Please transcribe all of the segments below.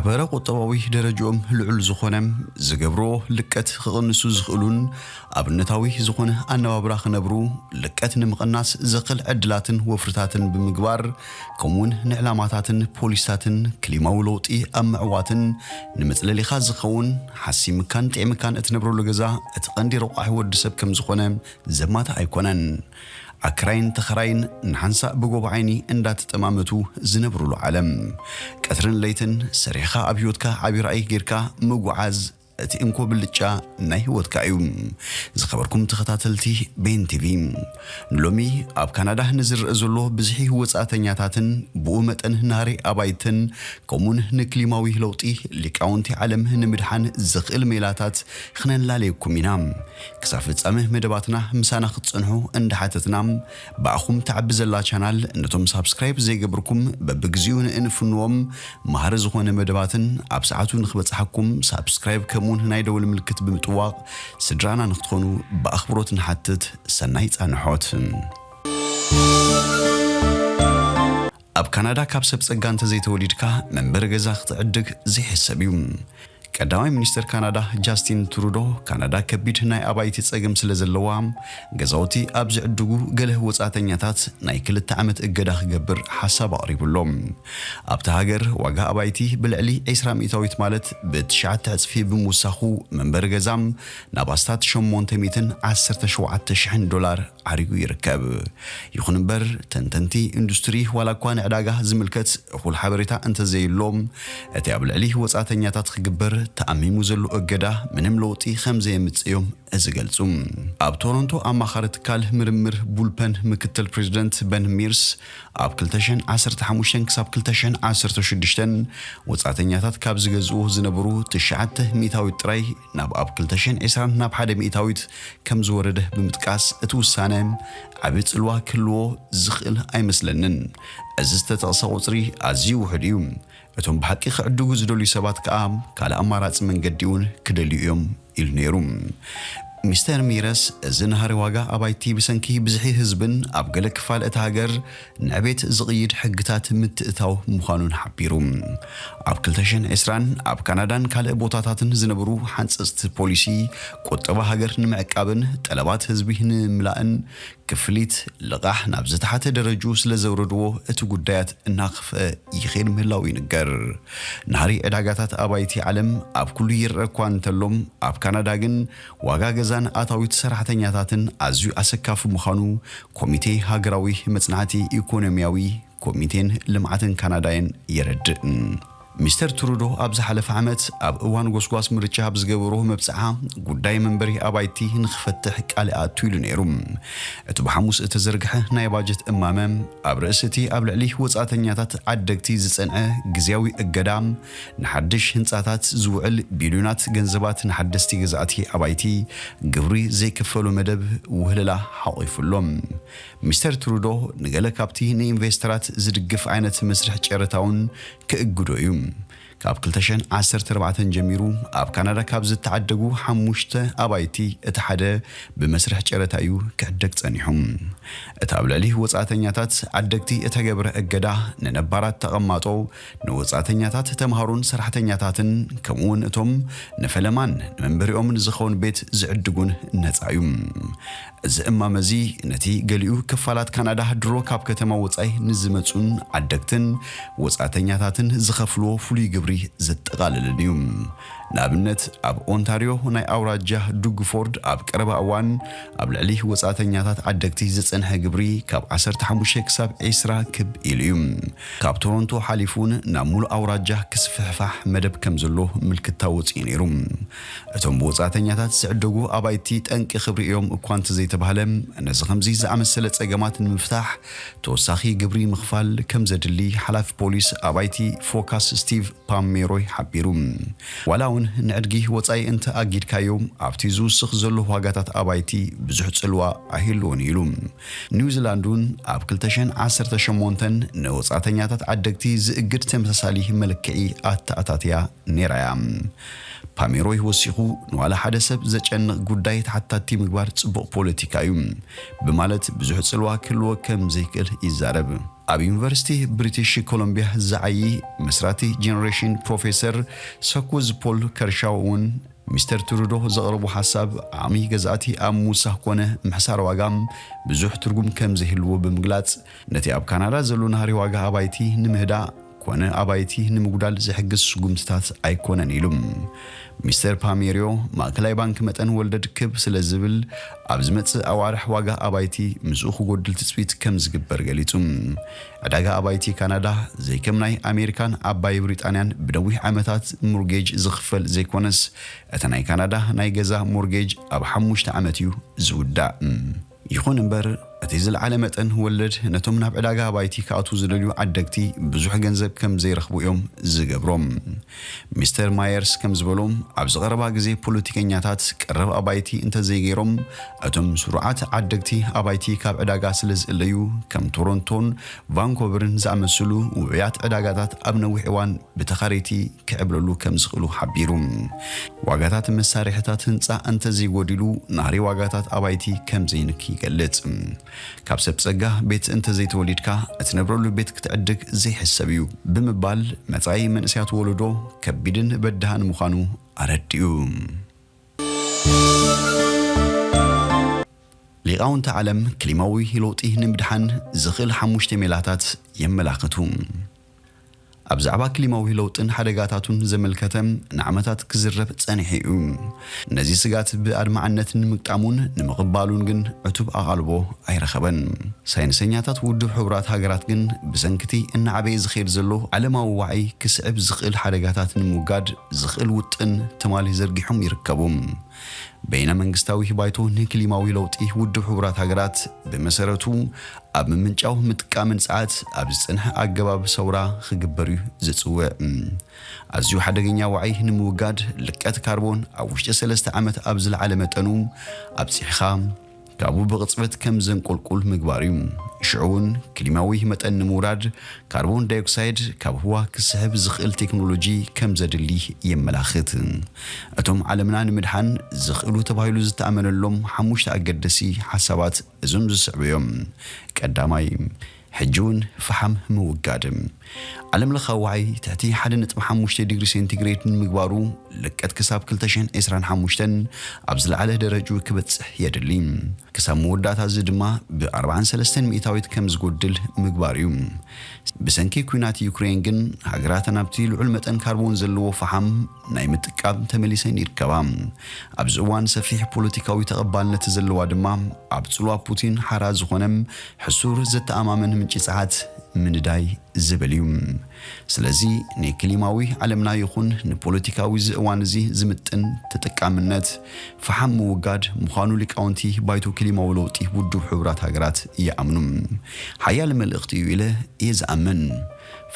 በረ ቁጠባዊ ደረጃኦም ልዑል ዝኾነ፣ ዝገብርዎ ልቀት ክቕንሱ ዝኽእሉን ኣብነታዊ ዝኾነ ኣነባብራ ክነብሩ፣ ልቀት ንምቕናስ ዘኽእል ዕድላትን ወፍርታትን ብምግባር፣ ከምኡውን ንዕላማታትን ፖሊስታትን ክሊማዊ ለውጢ ኣብ ምዕዋትን፣ ንመጽለሊኻ ዝኸውን፣ ሓሲምካን ጥዕምካን እትነብረሉ ገዛ እቲ ቀንዲ ረቋሒ ወዲ ሰብ ከም ዝኾነ ዘማታ ኣይኮነን። ኣክራይን ተኸራይን ንሓንሳእ ብጎቦ ዓይኒ እንዳተጠማመቱ ዝነብሩሉ ዓለም። ቀትርን ለይትን ሰሪሕኻ ኣብ ህይወትካ ዓቢ ራእይ ጌርካ ምጉዓዝ እቲ እንኮ ብልጫ ናይ ህይወትካ እዩ። ዝኸበርኩም ተኸታተልቲ ቤን ቲቪ፣ ንሎሚ ኣብ ካናዳ ንዝረአ ዘሎ ብዝሒ ወጻእተኛታትን ብኡ መጠን ናህሪ ኣባይትን ከምኡን ንክሊማዊ ለውጢ ሊቃውንቲ ዓለም ንምድሓን ዘኽእል ሜላታት ክነላልየኩም ኢና። ክሳብ ፍጻመ መደባትና ምሳና ክትጸንሑ እንዳሓተትና፣ ብኣኹም ትዓቢ ዘላ ቻናል ነቶም ሳብስክራይብ ዘይገብርኩም በብግዚኡ ንእንፍንዎም መሃሪ ዝኾነ መደባትን ኣብ ሰዓቱ ንኽበጽሓኩም ሳብስክራይብ ከምኡን ናይ ደወል ምልክት ብምጥዋቕ ስድራና ንክትኾኑ ብኣኽብሮት ንሓትት። ሰናይ ጻንሖት። ኣብ ካናዳ ካብ ሰብ ጸጋ እንተዘይተወሊድካ መንበሪ ገዛ ክትዕድግ ዘይሕሰብ እዩ። ቀዳማይ ሚኒስተር ካናዳ ጃስቲን ትሩዶ፣ ካናዳ ከቢድ ናይ ኣባይቲ ጸገም ስለ ዘለዋ፣ ገዛውቲ ኣብ ዝዕድጉ ገለ ወጻእተኛታት ናይ ክልተ ዓመት እገዳ ክገብር ሓሳብ ኣቕሪቡ ኣሎ። ኣብታ ሃገር ዋጋ ኣባይቲ ብልዕሊ ዕስራ ሚእታዊት፣ ማለት ብትሽዓተ ዕጽፊ ብምውሳኹ፣ መንበሪ ገዛ ናብ ኣስታት ሸሞንተ ሚእትን ዓሰርተ ሸውዓተ ሽሕን ዶላር ዓሪጉ ይርከብ። ይኹን እምበር፣ ተንተንቲ ኢንዱስትሪ ዋላ እኳ ንዕዳጋ ዝምልከት እኹል ሓበሬታ እንተዘየሎም፣ እቲ ኣብ ልዕሊ ወጻእተኛታት ክግበር ተኣሚሙ ዘሎ እገዳ ምንም ለውጢ ከም ዘየምጽእ እዮም ዝገልጹ። ኣብ ቶሮንቶ ኣማኻሪ ትካል ምርምር ቡልፐን ምክትል ፕሬዚደንት በን ሚርስ፣ ኣብ ክልተ ሽሕን ዓሰርተ ሓሙሽተን ክሳብ ክልተ ሽሕን ዓሰርተ ሽዱሽተን ወጻእተኛታት ካብ ዝገዝኡ ዝነበሩ ትሽዓተ ሚእታዊት ጥራይ ናብ ኣብ ክልተ ሽሕን ዕስራን ናብ ሓደ ሚእታዊት ከም ዝወረደ ብምጥቃስ፣ እቲ ውሳነ ዓቢ ጽልዋ ክህልዎ ዝኽእል ኣይመስለንን። እዚ ዝተጠቕሰ ቁጽሪ ኣዝዩ ውሑድ እዩ። እቶም ብሓቂ ክዕድጉ ዝደልዩ ሰባት ከኣ ካልእ ኣማራጺ መንገዲ እውን ክደልዩ እዮም ኢሉ ነይሩ። ሚስተር ሚረስ፣ እዚ ናህሪ ዋጋ ኣባይቲ ብሰንኪ ብዝሒ ህዝብን ኣብ ገለ ክፋል እታ ሃገር ንዕቤት ዝቕይድ ሕግታት ምትእታው ምዃኑን ሓቢሩ። ኣብ ክልተ ሽሕን ዕስራን ኣብ ካናዳን ካልእ ቦታታትን ዝነበሩ ሓንጸጽቲ ፖሊሲ ቁጠባ ሃገር ንምዕቃብን ጠለባት ህዝቢ ንምምላእን ክፍሊት ልቓሕ ናብ ዝተሓተ ደረጅኡ ስለ ዘውረድዎ፣ እቲ ጉዳያት እናኸፍአ ይኸይድ ምህላው ይንገር። ናህሪ ዕዳጋታት ኣባይቲ ዓለም ኣብ ኩሉ ይረአ እኳ እንተሎም፣ ኣብ ካናዳ ግን ዋጋ ገዛን ኣታዊት ሰራሕተኛታትን ኣዝዩ ኣሰካፊ ምዃኑ ኮሚቴ ሃገራዊ መጽናዕቲ ኢኮኖሚያዊ ኮሚቴን ልምዓትን ካናዳየን የረድእ። ሚስተር ትሩዶ ኣብ ዝሓለፈ ዓመት ኣብ እዋን ጎስጓስ ምርጫ ኣብ ዝገበሮ መብጽዓ፣ ጉዳይ መንበሪ ኣባይቲ ንኽፈትሕ ቃል ኣቱ ኢሉ ነይሩ። እቲ ብሓሙስ እተዘርግሐ ናይ ባጀት እማመ፣ ኣብ ርእሲ እቲ ኣብ ልዕሊ ወጻእተኛታት ዓደግቲ ዝጸንዐ ግዝያዊ እገዳ፣ ንሓድሽ ህንጻታት ዝውዕል ቢልዮናት ገንዘባት ንሓደስቲ ገዛእቲ ኣባይቲ ግብሪ ዘይክፈሉ መደብ ውህለላ ሓቑፉ ኣሎ። ሚስተር ትሩዶ ንገለ ካብቲ ንኢንቨስተራት ዝድግፍ ዓይነት መስርሕ ጨረታ እውን ክእግዶ እዩ። ካብ ክልተ ሽሕን ዓሰርተ ኣርባዕተን ጀሚሩ ኣብ ካናዳ ካብ ዝተዓደጉ ሓሙሽተ ኣባይቲ እቲ ሓደ ብመስርሕ ጨረታ እዩ ክዕደግ ጸኒሑ። እቲ ኣብ ልዕሊ ወጻእተኛታት ዓደግቲ እተገብረ እገዳ ንነባራት ተቐማጦ፣ ንወጻእተኛታት ተምሃሮን ሰራሕተኛታትን፣ ከምኡውን እቶም ንፈለማን ንመንበሪኦምን ዝኸውን ቤት ዝዕድጉን ነጻ እዩ። እዚ እማመ እዚ ነቲ ገሊኡ ክፋላት ካናዳ ድሮ ካብ ከተማ ወጻኢ ንዝመጹን ዓደግትን ወጻእተኛታትን ዝኸፍልዎ ፍሉይ ግብሪ ዘጠቓልልን እዩ። ንኣብነት፣ ኣብ ኦንታርዮ ናይ ኣውራጃ ዱግፎርድ ኣብ ቀረባ እዋን ኣብ ልዕሊ ወጻእተኛታት ዓደግቲ ዝጸንሐ ግብሪ ካብ ዓሰርተ ሓሙሽተ ክሳብ ዕስራ ክብ ኢሉ እዩ። ካብ ቶሮንቶ ሓሊፉ እውን ናብ ሙሉእ ኣውራጃ ክስፍሕፋሕ መደብ ከም ዘሎ ምልክታ ወጺኡ ነይሩ። እቶም ብወጻእተኛታት ዝዕደጉ ኣባይቲ ጠንቂ ክብሪ እዮም እኳ እንተዘይተባህለ፣ ነዚ ከምዚ ዝኣመሰለ ጸገማት ንምፍታሕ ተወሳኺ ግብሪ ምኽፋል ከም ዘድሊ ሓላፊ ፖሊስ ኣባይቲ ፎካስ ስቲቭ ፓሜሮይ ሓቢሩ። ዋላ እውን ንዕድጊ ወጻኢ እንተ ኣጊድካዮ፣ ኣብቲ ዝውስኽ ዘሎ ዋጋታት ኣባይቲ ብዙሕ ጽልዋ ኣይህልዎን ኢሉ። ኒውዚላንድ እውን ኣብ ክልተ ሽሕን ዓሰርተ ሸሞንተን ንወጻእተኛታት ዓደግቲ ዝእግድ ተመሳሳሊ መለክዒ ኣተኣታትያ ነይራ እያ። ፓሜሮይ ወሲኹ፣ ንዋላ ሓደ ሰብ ዘጨንቕ ጉዳይ ተሓታቲ ምግባር ጽቡቕ ፖለቲካ እዩ ብማለት ብዙሕ ጽልዋ ክህልዎ ከም ዘይክእል ይዛረብ። ኣብ ዩኒቨርሲቲ ብሪቲሽ ኮሎምቢያ ዝዓዪ መስራቲ ጀነሬሽን ፕሮፌሰር ሰኩዝ ፖል ከርሻው እውን ሚስተር ትሩዶ ዘቕረቦ ሓሳብ ዓቕሚ ገዛእቲ ኣብ ምውሳኽ ኮነ ምሕሳር ዋጋ ብዙሕ ትርጉም ከም ዘይህልዎ ብምግላጽ፣ ነቲ ኣብ ካናዳ ዘሎ ናህሪ ዋጋ ኣባይቲ ንምህዳእ ኮነ ኣባይቲ ንምጉዳል ዝሕግዝ ስጉምትታት ኣይኮነን ኢሉ። ሚስተር ፓሜርዮ፣ ማእከላይ ባንክ መጠን ወለድ ክብ ስለ ዝብል፣ ኣብ ዝመጽእ ኣዋርሕ ዋጋ ኣባይቲ ምስኡ ክጎድል ትጽቢት ከም ዝግበር ገሊጹ። ዕዳጋ ኣባይቲ ካናዳ ዘይከም ናይ ኣሜሪካን ዓባይ ብሪጣንያን ብነዊሕ ዓመታት ሞርጌጅ ዝኽፈል ዘይኮነስ፣ እቲ ናይ ካናዳ ናይ ገዛ ሞርጌጅ ኣብ ሓሙሽተ ዓመት እዩ ዝውዳእ። ይኹን እምበር፣ እቲ ዝለዓለ መጠን ወለድ ነቶም ናብ ዕዳጋ ኣባይቲ ክኣትዉ ዝደልዩ ዓደግቲ ብዙሕ ገንዘብ ከም ዘይረኽቡ እዮም ዝገብሮም። ሚስተር ማየርስ ከም ዝበሎም፣ ኣብዚ ቀረባ ግዜ ፖለቲከኛታት ቀረብ ኣባይቲ እንተዘይገይሮም፣ እቶም ስሩዓት ዓደግቲ ኣባይቲ ካብ ዕዳጋ ስለ ዝእለዩ፣ ከም ቶሮንቶን ቫንኮቨርን ዝኣመሰሉ ውዑያት ዕዳጋታት ኣብ ነዊሕ እዋን ብተኻረይቲ ክዕብለሉ ከም ዝኽእሉ ሓቢሩ። ዋጋታት መሳርሕታት ህንጻ እንተዘይጎዲሉ፣ ናህሪ ዋጋታት ኣባይቲ ከም ዘይንኪ ይገልጽ። ካብ ሰብ ጸጋ ቤት እንተዘይተወሊድካ፣ እትነብረሉ ቤት ክትዕድግ ዘይሕሰብ እዩ ብምባል፣ መጻኢ መንእሰያት ወለዶ ከቢድን በዳህን ምዃኑ ኣረዲኡ። ሊቃውንቲ ዓለም ክሊማዊ ለውጢ ንምድሓን ዝኽእል ሓሙሽተ ሜላታት የመላኽቱ። ኣብ ዛዕባ ክሊማዊ ለውጥን ሓደጋታቱን ዘመልከተ ንዓመታት ክዝረብ ጸኒሑ እዩ። ነዚ ስጋት ብኣድማዕነት ንምግጣሙን ንምቕባሉን ግን ዕቱብ ኣቓልቦ ኣይረኸበን። ሳይንሰኛታት ውድብ ሕቡራት ሃገራት ግን ብሰንክቲ እናዓበየ ዝኸይድ ዘሎ ዓለማዊ ዋዒ ክስዕብ ዝኽእል ሓደጋታት ንምውጋድ ዝኽእል ውጥን ትማሊ ዘርጊሖም ይርከቡ። በይነ መንግስታዊ ባይቶ ንክሊማዊ ለውጢ ውድብ ሕቡራት ሃገራት ብመሰረቱ ኣብ ምምንጫው ምጥቃምን ጸዓት ኣብ ዝጸንሐ ኣገባብ ሰውራ ክግበር እዩ ዝጽውዕ። ኣዝዩ ሓደገኛ ዋዒ ንምውጋድ ልቀት ካርቦን ኣብ ውሽጢ ሰለስተ ዓመት ኣብ ዝለዓለ መጠኑ ኣብጺሕኻ ካብኡ ብቕጽበት ከም ዘንቆልቁል ምግባር እዩ። ሽዑ እውን ክሊማዊ መጠን ንምውራድ ካርቦን ዳይኦክሳይድ ካብ ህዋ ክስሕብ ዝኽእል ቴክኖሎጂ ከም ዘድሊ የመላኽት። እቶም ዓለምና ንምድሓን ዝኽእሉ ተባሂሉ ዝተኣመነሎም ሓሙሽተ ኣገደሲ ሓሳባት እዞም ዝስዕቡ እዮም። ቀዳማይ፣ ሕጂ እውን ፈሓም ምውጋድ። ዓለም ለኻዊ ዋዒ ትሕቲ ሓደ ነጥቢ ሓሙሽተ ዲግሪ ሴንቲግሬድ ንምግባሩ ልቀት ክሳብ ክልተ ሽሕን ዕስራን ሓሙሽተን ኣብ ዝለዓለ ደረጅኡ ክበጽሕ የድሊ። ክሳብ መወዳእታ እዚ ድማ ብ ኣርባዓን ሰለስተን ሚእታዊት ከም ዝጎድል ምግባር እዩ። ብሰንኪ ኲናት ዩክሬን ግን ሃገራት ናብቲ ልዑል መጠን ካርቦን ዘለዎ ፈሓም ናይ ምጥቃም ተመሊሰን ይርከባ። ኣብዚ እዋን ሰፊሕ ፖለቲካዊ ተቐባልነት ዘለዋ ድማ ኣብ ጽልዋ ፑቲን ሓራ ዝኾነ ሕሱር ዘተኣማመን ምንጪ ጸዓት ምንዳይ ዝብል እዩ። ስለዚ ንክሊማዊ ዓለምና ይኹን ንፖለቲካዊ እዚ እዋን እዚ ዝምጥን ተጠቃምነት ፈሓም ምውጋድ ምዃኑ ሊቃውንቲ ባይቶ ክሊማዊ ለውጢ ውድብ ሕቡራት ሃገራት ይኣምኑ። ሓያል መልእኽቲ እዩ ኢለ እየ ዝኣምን።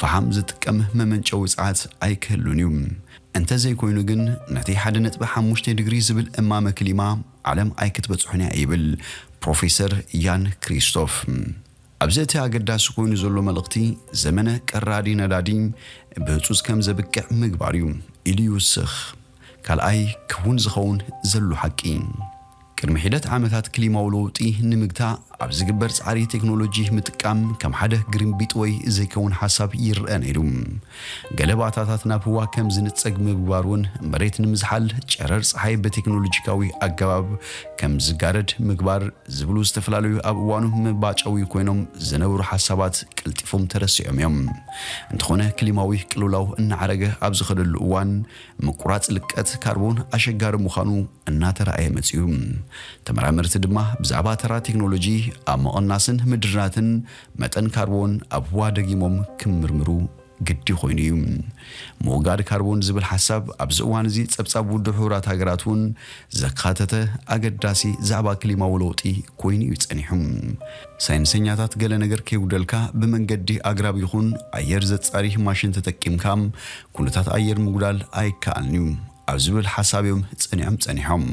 ፈሓም ዝጥቀም መመንጨዊ ጸዓት ኣይክህሉን እዩ። እንተዘይኮይኑ ግን ነቲ ሓደ ነጥቢ ሓሙሽተ ዲግሪ ዝብል እማመ ክሊማ ዓለም ኣይክትበጽሖን እያ ይብል ፕሮፌሰር ያን ክሪስቶፍ። ኣብዚ እቲ ኣገዳሲ ኮይኑ ዘሎ መልእኽቲ፣ ዘመነ ቀራዲ ነዳዲ ብህጹጽ ከም ዘብቅዕ ምግባር እዩ ኢሉ ይውስኽ። ካልኣይ ክውን ዝኸውን ዘሎ ሓቂ፣ ቅድሚ ሒደት ዓመታት ክሊማዊ ለውጢ ንምግታእ ኣብ ዝግበር ጻዕሪ ቴክኖሎጂ ምጥቃም ከም ሓደ ግርምቢጥ ወይ ዘይከውን ሓሳብ ይረአ ነይሩ። ገለ ባእታታት ናብ ህዋ ከም ዝንጸግ ምግባር እውን መሬት ንምዝሓል ጨረር ጸሓይ ብቴክኖሎጂካዊ ኣገባብ ከም ዝጋረድ ምግባር ዝብሉ ዝተፈላለዩ ኣብ እዋኑ መባጨዊ ኮይኖም ዝነበሩ ሓሳባት ቀልጢፎም ተረሲዖም እዮም። እንተኾነ ክሊማዊ ቅልውላው እናዓረገ ኣብ ዝኸደሉ እዋን ምቁራጽ ልቀት ካርቦን ኣሸጋሪ ምዃኑ እናተራእየ መጺኡ። ተመራመርቲ ድማ ብዛዕባ ተራ ቴክኖሎጂ ኣብ ምቕናስን ምድርናትን መጠን ካርቦን ኣብ ህዋ ደጊሞም ክምርምሩ ግዲ ኮይኑ እዩ። ምውጋድ ካርቦን ዝብል ሓሳብ ኣብዚ እዋን እዚ ጸብጻብ ውድብ ሕቡራት ሃገራት እውን ዘካተተ ኣገዳሲ ዛዕባ ክሊማዊ ለውጢ ኮይኑ እዩ ጸኒሑ። ሳይንሰኛታት ገለ ነገር ከይጉደልካ ብመንገዲ ኣግራብ ይኹን ኣየር ዘጻሪ ማሽን ተጠቂምካ ኩነታት ኣየር ምጉዳል ኣይከኣልን እዩ ኣብ ዝብል ሓሳብ እዮም ጸኒዖም ጸኒሖም።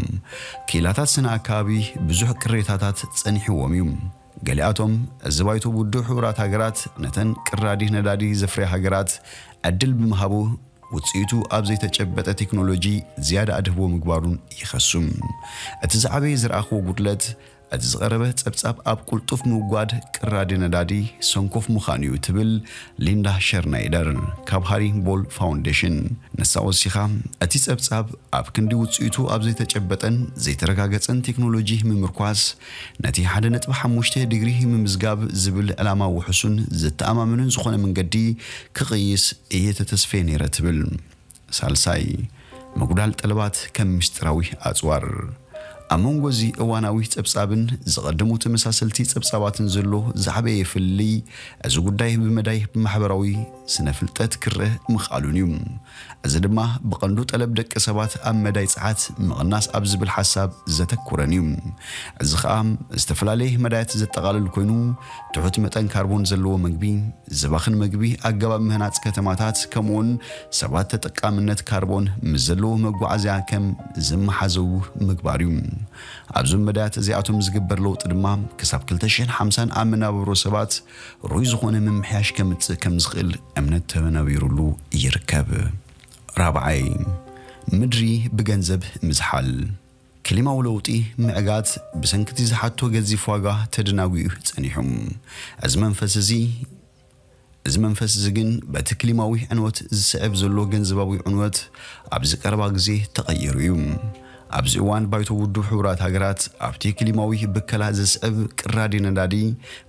ክኢላታት ስነ ኣካባቢ ብዙሕ ቅሬታታት ጸኒሕዎም እዩ። ገሊኣቶም እዚ ባይቶ ውድብ ሕቡራት ሃገራት ነተን ቅራዲ ነዳዲ ዘፍርያ ሃገራት ዕድል ብምሃቡ ውጽኢቱ ኣብ ዘይተጨበጠ ቴክኖሎጂ ዝያዳ ኣድህቦ ምግባሩን ይኸሱ። እቲ ዝዓበየ ዝረኣኽዎ ጉድለት፣ እቲ ዝቐረበ ጸብጻብ ኣብ ቅልጡፍ ምውጋድ ቅራዲ ነዳዲ ሰንኮፍ ምዃኑ እዩ ትብል ሊንዳ ሸርናይደር ካብ ሃሪ ቦል ፋውንዴሽን። ንሳ ወሲኻ፣ እቲ ጸብጻብ ኣብ ክንዲ ውጽኢቱ ኣብ ዘይተጨበጠን ዘይተረጋገጸን ቴክኖሎጂ ምምርኳስ፣ ነቲ ሓደ ነጥቢ ሓሙሽተ ዲግሪ ምምዝጋብ ዝብል ዕላማ ውሑሱን ዘተኣማምንን ዝኾነ መንገዲ ክቕይስ እየ ተተስፈየ ነይረ ትብል። ሳልሳይ፣ ምጉዳል ጠለባት ከም ምስጢራዊ ኣጽዋር። ኣብ መንጎ እዚ እዋናዊ ጸብጻብን ዝቐደሙ ተመሳሰልቲ ጸብጻባትን ዘሎ ዝዓበየ ፍልልይ፣ እዚ ጉዳይ ብመዳይ ብማሕበራዊ ስነ ፍልጠት ክረአ ምኽኣሉን እዩ። እዚ ድማ ብቐንዱ ጠለብ ደቂ ሰባት ኣብ መዳይ ጸዓት ምቕናስ ኣብ ዝብል ሓሳብ ዘተኩረን እዩ። እዚ ኸኣ ዝተፈላለየ መዳያት ዘጠቓልል ኮይኑ፣ ትሑት መጠን ካርቦን ዘለዎ መግቢ፣ ዝባኽን መግቢ፣ ኣገባብ ምህናጽ ከተማታት፣ ከምኡውን ሰባት ተጠቃምነት ካርቦን ምስ ዘለዎ መጓዓዝያ ከም ዝመሓዘዉ ምግባር እዩ። ኣብዞም መዳያት እዚኣቶም ዝግበር ለውጢ ድማ ክሳብ ክልተ ሽሕን ሓምሳን ኣብ መነባብሮ ሰባት ርኡይ ዝኾነ ምምሕያሽ ከምጽእ ከም ዝኽእል እምነት ተነቢሩሉ ይርከብ። ራብዓይ፣ ምድሪ ብገንዘብ ምዝሓል። ክሊማዊ ለውጢ ምዕጋት ብሰንኪ እቲ ዝሓቶ ገዚፍ ዋጋ ተደናጒዩ ጸኒሑ። እዚ መንፈስ እዚ፣ እዚ መንፈስ እዚ ግን በቲ ክሊማዊ ዕንወት ዝስዕብ ዘሎ ገንዘባዊ ዕንወት ኣብዚ ቀረባ ግዜ ተቐይሩ እዩ። ኣብዚ እዋን ባይቶ ውድብ ሕቡራት ሃገራት ኣብቲ ክሊማዊ ብከላ ዘስዕብ ቅራዲ ነዳዲ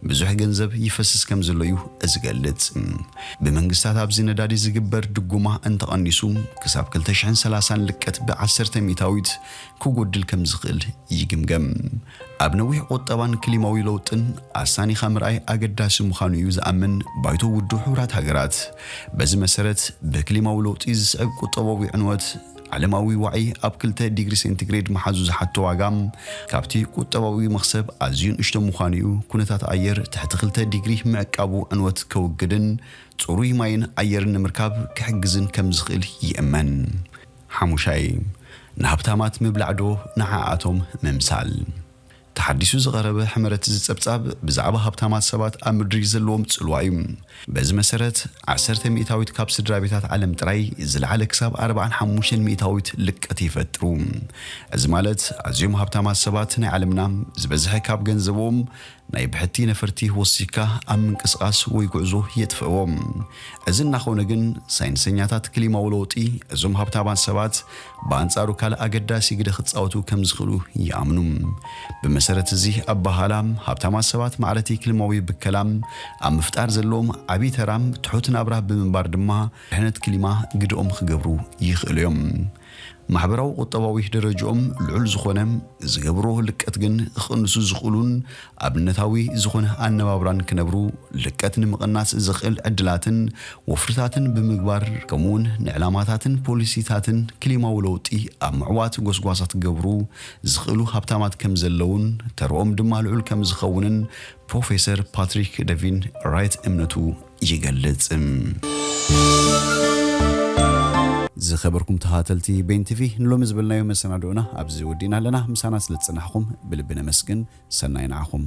ብዙሕ ገንዘብ ይፈስስ ከም ዘሎ እዩ ዝገልጽ። ብመንግስታት ኣብዚ ነዳዲ ዝግበር ድጎማ እንተቐኒሱ፣ ክሳብ ክልተ ሽሕን ሰላሳን ልቀት ብዓሰርተ ሚእታዊት ክጎድል ከም ዝኽእል ይግምገም። ኣብ ነዊሕ ቁጠባን ክሊማዊ ለውጥን ኣሳኒኻ ምርኣይ ኣገዳሲ ምዃኑ እዩ ዝኣምን ባይቶ ውድብ ሕቡራት ሃገራት። በዚ መሰረት፣ ብክሊማዊ ለውጢ ዝስዕብ ቁጠባዊ ዕንወት፣ ዓለማዊ ዋዒ ኣብ ክልተ ዲግሪ ሴንቲግሬድ ምሓዙ ዝሓቶ ዋጋ፣ ካብቲ ቁጠባዊ መኽሰብ ኣዝዩ ንእሽቶ ምዃኑ እዩ፣ ኩነታት ኣየር ትሕቲ ክልተ ዲግሪ ምዕቃቡ ዕንወት ከውግድን ጽሩይ ማይን ኣየርን ንምርካብ ክሕግዝን ከም ዝኽእል ይእመን። ሓሙሻይ፣ ንሃብታማት ምብላዕዶ ንዓኣቶም ምምሳል? ተሓዲሱ ዝቐረበ ሕመረት እዚ ጸብጻብ ብዛዕባ ሃብታማት ሰባት ኣብ ምድሪ ዘለዎም ጽልዋ እዩ። በዚ መሰረት፣ ዓሰርተ ሚእታዊት ካብ ስድራ ቤታት ዓለም ጥራይ ዝለዓለ ክሳብ ኣርባዓን ሓሙሽተን ሚእታዊት ልቀት ይፈጥሩ። እዚ ማለት፣ ኣዝዮም ሃብታማት ሰባት ናይ ዓለምና፣ ዝበዝሐ ካብ ገንዘቦም ናይ ብሕቲ ነፈርቲ ወሲኽካ ኣብ ምንቅስቓስ ወይ ጉዕዞ የጥፍእዎም። እዚ እናኾነ ግን፣ ሳይንሰኛታት ክሊማዊ ለውጢ እዞም ሃብታማት ሰባት ብኣንጻሩ ካልእ ኣገዳሲ ግደ ክጻወቱ ከም ዝኽእሉ ይኣምኑ። ብመሰረት እዚ ኣበሃህላ፣ ሃብታማት ሰባት ማዕረቲ ክሊማዊ ብከላ ኣብ ምፍጣር ዘለዎም ዓቢ ተራ፣ ትሑት ናብራ ብምንባር ድማ ድሕነት ክሊማ ግደኦም ክገብሩ ይኽእሉ እዮም። ማሕበራዊ ቁጠባዊ ደረጃኦም ልዑል ዝኾነ፣ ዝገብርዎ ልቀት ግን ክቕንሱ ዝኽእሉን ኣብነታዊ ዝኾነ ኣነባብራን ክነብሩ፣ ልቀት ንምቕናስ ዘኽእል ዕድላትን ወፍርታትን ብምግባር፣ ከምኡውን ንዕላማታትን ፖሊሲታትን ክሊማዊ ለውጢ ኣብ ምዕዋት ጎስጓሳት ክገብሩ ዝኽእሉ ሃብታማት ከም ዘለውን፣ ተርኦም ድማ ልዑል ከም ዝኸውንን ፕሮፌሰር ፓትሪክ ደቪን ራይት እምነቱ ይገልጽ። ዝኸበርኩም ተኸታተልቲ ቤን ቲቪ፣ ንሎሚ ዝበልናዮ መሰናድኦና ኣብዚ ወዲእና ኣለና። ምሳና ስለ ዝጸናሕኩም ብልቢ ነመስግን። ሰናይ ንዓኹም።